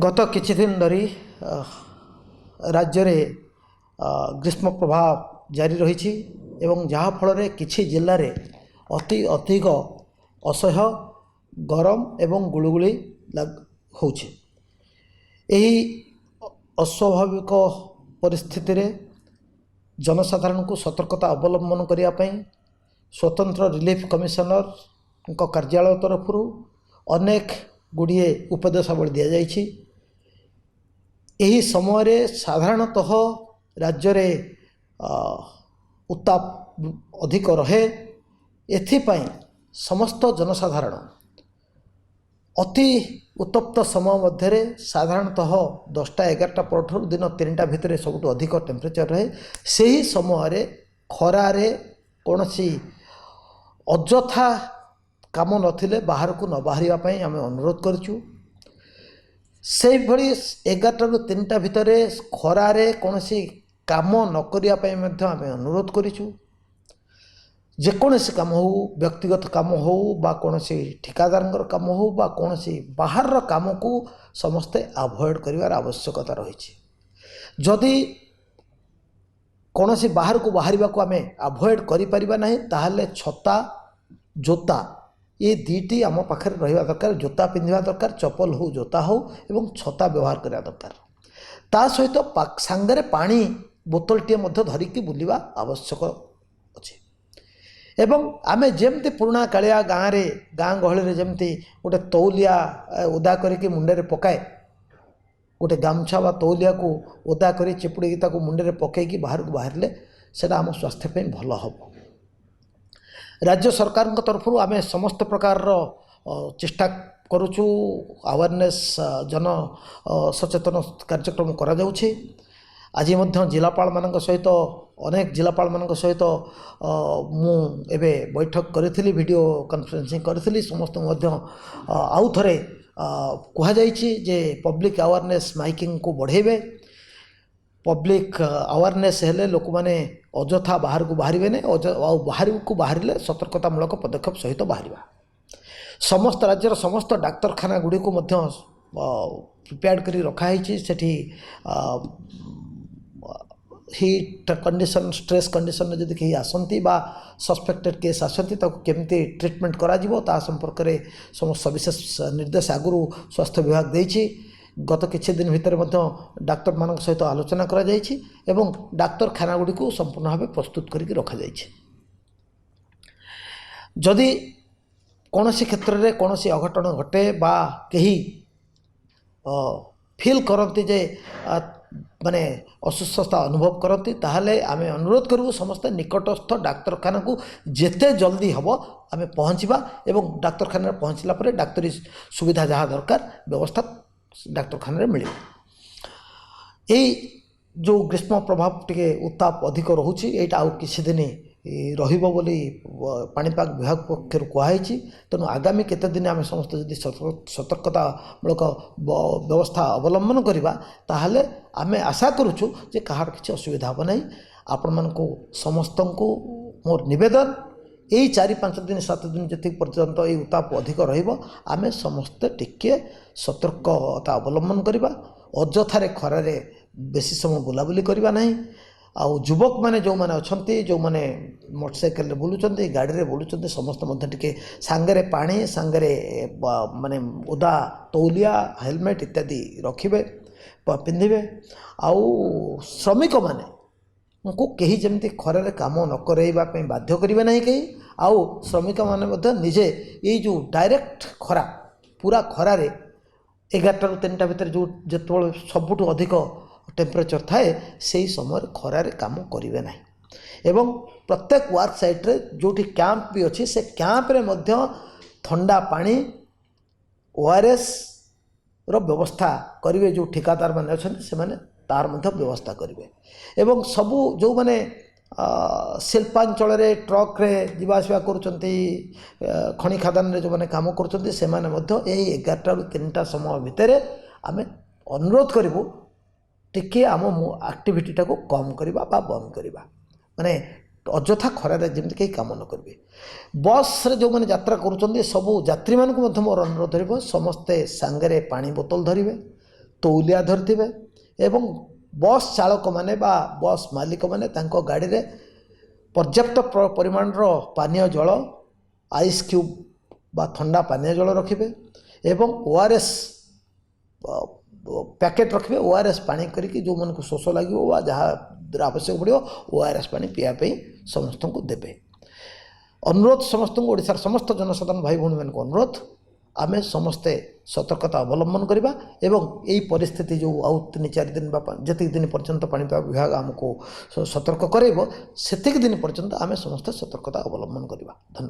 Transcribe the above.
ଗତ କିଛି ଦିନ ଧରି ରାଜ୍ୟରେ ଗ୍ରୀଷ୍ମ ପ୍ରବାହ ଜାରି ରହିଛି ଏବଂ ଯାହାଫଳରେ କିଛି ଜିଲ୍ଲାରେ ଅତି ଅଧିକ ଅସହ୍ୟ ଗରମ ଏବଂ ଗୁଳୁଗୁଳି ହେଉଛି। ଏହି ଅସ୍ୱାଭାବିକ ପରିସ୍ଥିତିରେ ଜନସାଧାରଣଙ୍କୁ ସତର୍କତା ଅବଲମ୍ବନ କରିବା ପାଇଁ ସ୍ୱତନ୍ତ୍ର ରିଲିଫ୍ କମିଶନରଙ୍କ କାର୍ଯ୍ୟାଳୟ ତରଫରୁ ଅନେକ ଗୁଡ଼ିଏ ଉପଦେଶାବଳୀ ଦିଆଯାଇଛି। ଏହି ସମୟରେ ସାଧାରଣତଃ ରାଜ୍ୟରେ ଉତ୍ତାପ ଅଧିକ ରହେ। ଏଥିପାଇଁ ସମସ୍ତ ଜନସାଧାରଣ ଅତି ଉତ୍ତପ୍ତ ସମୟ ମଧ୍ୟରେ, ସାଧାରଣତଃ 10ଟା 11ଟା ପରଠାରୁ ଦିନ 3ଟା ଭିତରେ ସବୁଠୁ ଅଧିକ ଟେମ୍ପରେଚର୍ ରହେ, ସେହି ସମୟରେ ଖରାରେ କୌଣସି ଅଯଥା କାମ ନଥିଲେ ବାହାରକୁ ନ ବାହାରିବା ପାଇଁ ଆମେ ଅନୁରୋଧ କରୁଛୁ। ସେଇଭଳି 11ଟାରୁ 3ଟା ଭିତରେ ଖରାରେ କୌଣସି କାମ ନ କରିବା ପାଇଁ ମଧ୍ୟ ଆମେ ଅନୁରୋଧ କରିଛୁ। ଯେକୌଣସି କାମ ହେଉ, ବ୍ୟକ୍ତିଗତ କାମ ହେଉ ବା କୌଣସି ଠିକାଦାରଙ୍କର କାମ ହେଉ ବା କୌଣସି ବାହାରର କାମକୁ ସମସ୍ତେ ଆଭଏଡ଼ କରିବାର ଆବଶ୍ୟକତା ରହିଛି। ଯଦି କୌଣସି ବାହାରକୁ ବାହାରିବାକୁ ଆମେ ଆଭଏଡ଼ କରିପାରିବା ନାହିଁ, ତାହେଲେ ଛତା, ଜୋତା ଏ ଦୁଇଟି ଆମ ପାଖରେ ରହିବା ଦରକାର। ଜୋତା ପିନ୍ଧିବା ଦରକାର, ଚପଲ ହେଉ ଜୋତା ହେଉ, ଏବଂ ଛତା ବ୍ୟବହାର କରିବା ଦରକାର। ତା ସହିତ ସାଙ୍ଗରେ ପାଣି ବୋତଲଟିଏ ମଧ୍ୟ ଧରିକି ବୁଲିବା ଆବଶ୍ୟକ ଅଛି। ଏବଂ ଆମେ ଯେମିତି ପୁରୁଣା କାଳିଆ ଗାଁରେ, ଗାଁ ଗହଳିରେ ଯେମିତି ଗୋଟେ ତଉଲିଆ ଓଦା କରିକି ମୁଣ୍ଡରେ ପକାଏ, ଗୋଟେ ଗାମୁଛା ବା ତଉଲିଆକୁ ଓଦା କରି ଚିପୁଡ଼ିକି ତାକୁ ମୁଣ୍ଡରେ ପକାଇକି ବାହାରକୁ ବାହାରିଲେ ସେଇଟା ଆମ ସ୍ୱାସ୍ଥ୍ୟ ପାଇଁ ଭଲ ହେବ। ରାଜ୍ୟ ସରକାରଙ୍କ ତରଫରୁ ଆମେ ସମସ୍ତ ପ୍ରକାରର ଚେଷ୍ଟା କରୁଛୁ। ଆୱାରନେସ୍, ଜନ ସଚେତନ କାର୍ଯ୍ୟକ୍ରମ କରାଯାଉଛି। ଆଜି ମଧ୍ୟ ଜିଲ୍ଲାପାଳମାନଙ୍କ ସହିତ, ଅନେକ ଜିଲ୍ଲାପାଳମାନଙ୍କ ସହିତ ମୁଁ ଏବେ ବୈଠକ କରିଥିଲି, ଭିଡ଼ିଓ କନଫରେନ୍ସିଂ କରିଥିଲି। ସମସ୍ତଙ୍କୁ ମଧ୍ୟ ଆଉ ଥରେ କୁହାଯାଇଛି ଯେ ପବ୍ଲିକ୍ ଆୱାରନେସ୍ ମାଇକିଂକୁ ବଢ଼େଇବେ। ପବ୍ଲିକ୍ ଆୱାରନେସ୍ ହେଲେ ଲୋକମାନେ ଅଯଥା ବାହାରକୁ ବାହାରିବେନି, ଆଉ ବାହାରକୁ ବାହାରିଲେ ସତର୍କତାମୂଳକ ପଦକ୍ଷେପ ସହିତ ବାହାରିବା। ସମସ୍ତ ରାଜ୍ୟର ସମସ୍ତ ଡାକ୍ତରଖାନା ଗୁଡ଼ିକୁ ମଧ୍ୟ ପ୍ରିପେୟାର୍ଡ଼ କରି ରଖାହେଇଛି। ସେଠି ହିଟ୍ କଣ୍ଡିସନ୍, ଷ୍ଟ୍ରେସ୍ କଣ୍ଡିସନ୍ରେ ଯଦି କେହି ଆସନ୍ତି ବା ସସ୍ପେକ୍ଟେଡ଼ କେସ୍ ଆସନ୍ତି, ତାକୁ କେମିତି ଟ୍ରିଟମେଣ୍ଟ କରାଯିବ ତା ସମ୍ପର୍କରେ ସମସ୍ତ ସବିଶେଷ ନିର୍ଦ୍ଦେଶ ଆଗରୁ ସ୍ୱାସ୍ଥ୍ୟ ବିଭାଗ ଦେଇଛି। ଗତ କିଛି ଦିନ ଭିତରେ ମଧ୍ୟ ଡାକ୍ତରମାନଙ୍କ ସହିତ ଆଲୋଚନା କରାଯାଇଛି ଏବଂ ଡାକ୍ତରଖାନା ଗୁଡ଼ିକୁ ସମ୍ପୂର୍ଣ୍ଣ ଭାବେ ପ୍ରସ୍ତୁତ କରିକି ରଖାଯାଇଛି। ଯଦି କୌଣସି କ୍ଷେତ୍ରରେ କୌଣସି ଅଘଟଣ ଘଟେ ବା କେହି ଫିଲ୍ କରନ୍ତି ଯେ ମାନେ ଅସୁସ୍ଥତା ଅନୁଭବ କରନ୍ତି, ତାହେଲେ ଆମେ ଅନୁରୋଧ କରିବୁ ସମସ୍ତେ ନିକଟସ୍ଥ ଡାକ୍ତରଖାନାକୁ ଯେତେ ଜଲ୍ଦି ହେବ ଆମେ ପହଞ୍ଚିବା ଏବଂ ଡାକ୍ତରଖାନାରେ ପହଞ୍ଚିଲା ପରେ ଡାକ୍ତରୀ ସୁବିଧା ଯାହା ଦରକାର ବ୍ୟବସ୍ଥା ଡାକ୍ତରଖାନାରେ ମିଳିବ। ଏଇ ଯେଉଁ ଗ୍ରୀଷ୍ମ ପ୍ରଭାବ, ଟିକେ ଉତ୍ତାପ ଅଧିକ ରହୁଛି, ଏଇଟା ଆଉ କିଛି ଦିନ ରହିବ ବୋଲି ପାଣିପାଗ ବିଭାଗ ପକ୍ଷରୁ କୁହାହେଇଛି। ତେଣୁ ଆଗାମୀ କେତେ ଦିନ ଆମେ ସମସ୍ତେ ଯଦି ସତର୍କତାମୂଳକ ବ୍ୟବସ୍ଥା ଅବଲମ୍ବନ କରିବା, ତାହେଲେ ଆମେ ଆଶା କରୁଛୁ ଯେ କାହାର କିଛି ଅସୁବିଧା ହେବ ନାହିଁ। ଆପଣମାନଙ୍କୁ ସମସ୍ତଙ୍କୁ ମୋର ନିବେଦନ, ଏଇ 4 5 ଦିନ, 7 ଦିନ ଯେତିକି ପର୍ଯ୍ୟନ୍ତ ଏଇ ଉତ୍ତାପ ଅଧିକ ରହିବ, ଆମେ ସମସ୍ତେ ଟିକିଏ ସତର୍କତା ଅବଲମ୍ବନ କରିବା। ଅଯଥାରେ ଖରାରେ ବେଶୀ ସମୟ ବୁଲାବୁଲି କରିବା ନାହିଁ। ଆଉ ଯୁବକମାନେ ଯେଉଁମାନେ ଅଛନ୍ତି, ଯେଉଁମାନେ ମୋଟରସାଇକେଲରେ ବୁଲୁଛନ୍ତି, ଗାଡ଼ିରେ ବୁଲୁଛନ୍ତି, ସମସ୍ତେ ମଧ୍ୟ ଟିକେ ସାଙ୍ଗରେ ପାଣି, ସାଙ୍ଗରେ ମାନେ ଓଦା ତଉଲିଆ, ହେଲମେଟ୍ ଇତ୍ୟାଦି ରଖିବେ ବା ପିନ୍ଧିବେ। ଆଉ ଶ୍ରମିକମାନେ ଙ୍କୁ କେହି ଯେମିତି ଖରାରେ କାମ ନ କରାଇବା ପାଇଁ ବାଧ୍ୟ କରିବେ ନାହିଁ କେହି। ଆଉ ଶ୍ରମିକମାନେ ମଧ୍ୟ ନିଜେ ଏଇ ଯେଉଁ ଡାଇରେକ୍ଟ ଖରା, ପୁରା ଖରାରେ 11ଟାରୁ 3ଟା ଭିତରେ ଯେଉଁ ଯେତେବେଳେ ସବୁଠୁ ଅଧିକ ଟେମ୍ପରେଚର୍ ଥାଏ, ସେଇ ସମୟରେ ଖରାରେ କାମ କରିବେ ନାହିଁ। ଏବଂ ପ୍ରତ୍ୟେକ ୱାର୍କ ସାଇଟ୍ରେ ଯେଉଁଠି କ୍ୟାମ୍ପ ବି ଅଛି, ସେ କ୍ୟାମ୍ପରେ ମଧ୍ୟ ଥଣ୍ଡା ପାଣି, ଓଆର୍ଏସ୍ର ବ୍ୟବସ୍ଥା କରିବେ। ଯେଉଁ ଠିକାଦାରମାନେ ଅଛନ୍ତି, ସେମାନେ ତାର ମଧ୍ୟ ବ୍ୟବସ୍ଥା କରିବେ। ଏବଂ ସବୁ ଯେଉଁମାନେ ଶିଳ୍ପାଞ୍ଚଳରେ ଟ୍ରକ୍ରେ ଯିବା ଆସିବା କରୁଛନ୍ତି, ଖଣି ଖାଦାନରେ ଯେଉଁମାନେ କାମ କରୁଛନ୍ତି, ସେମାନେ ମଧ୍ୟ ଏଇ 11ଟାରୁ 3ଟା ସମୟ ଭିତରେ ଆମେ ଅନୁରୋଧ କରିବୁ ଟିକିଏ ଆମ ଆକ୍ଟିଭିଟିଟାକୁ କମ୍ କରିବା ବା ବନ୍ଦ କରିବା। ମାନେ ଅଯଥା ଖରାରେ ଯେମିତି କେହି କାମ ନ କରିବେ। ବସ୍ରେ ଯେଉଁମାନେ ଯାତ୍ରା କରୁଛନ୍ତି, ସବୁ ଯାତ୍ରୀମାନଙ୍କୁ ମଧ୍ୟ ମୋର ଅନୁରୋଧ ରହିବ, ସମସ୍ତେ ସାଙ୍ଗରେ ପାଣି ବୋତଲ ଧରିବେ। ତଉଲିଆ ଧରିଥିବେ ଏବଂ ବସ୍ ଚାଳକମାନେ ବା ବସ୍ ମାଲିକମାନେ ତାଙ୍କ ଗାଡ଼ିରେ ପର୍ଯ୍ୟାପ୍ତ ପରିମାଣର ପାନୀୟ ଜଳ, ଆଇସ୍ କ୍ୟୁବ୍ ବା ଥଣ୍ଡା ପାନୀୟ ଜଳ ରଖିବେ ଏବଂ ORS packet ରଖିବେ। ORS ପାଣି କରିକି ଯେଉଁମାନଙ୍କୁ ଶୋଷ ଲାଗିବ ବା ଯାହା ଆବଶ୍ୟକ ପଡ଼ିବ, ORS ପାଣି ପିଇବା ପାଇଁ ସମସ୍ତଙ୍କୁ ଦେବେ। ଅନୁରୋଧ ସମସ୍ତଙ୍କୁ, ଓଡ଼ିଶାର ସମସ୍ତ ଜନସାଧାରଣ ଭାଇ ଭଉଣୀମାନଙ୍କୁ ଅନୁରୋଧ, ଆମେ ସମସ୍ତେ ସତର୍କତା ଅବଲମ୍ବନ କରିବା ଏବଂ ଏଇ ପରିସ୍ଥିତି ଯେଉଁ ଆଉ 3-4 ଦିନ ବା ଯେତିକି ଦିନ ପର୍ଯ୍ୟନ୍ତ ପାଣିପାଗ ବିଭାଗ ଆମକୁ ସତର୍କ କରାଇବ, ସେତିକି ଦିନ ପର୍ଯ୍ୟନ୍ତ ଆମେ ସମସ୍ତେ ସତର୍କତା ଅବଲମ୍ବନ କରିବା। ଧନ୍ୟବାଦ।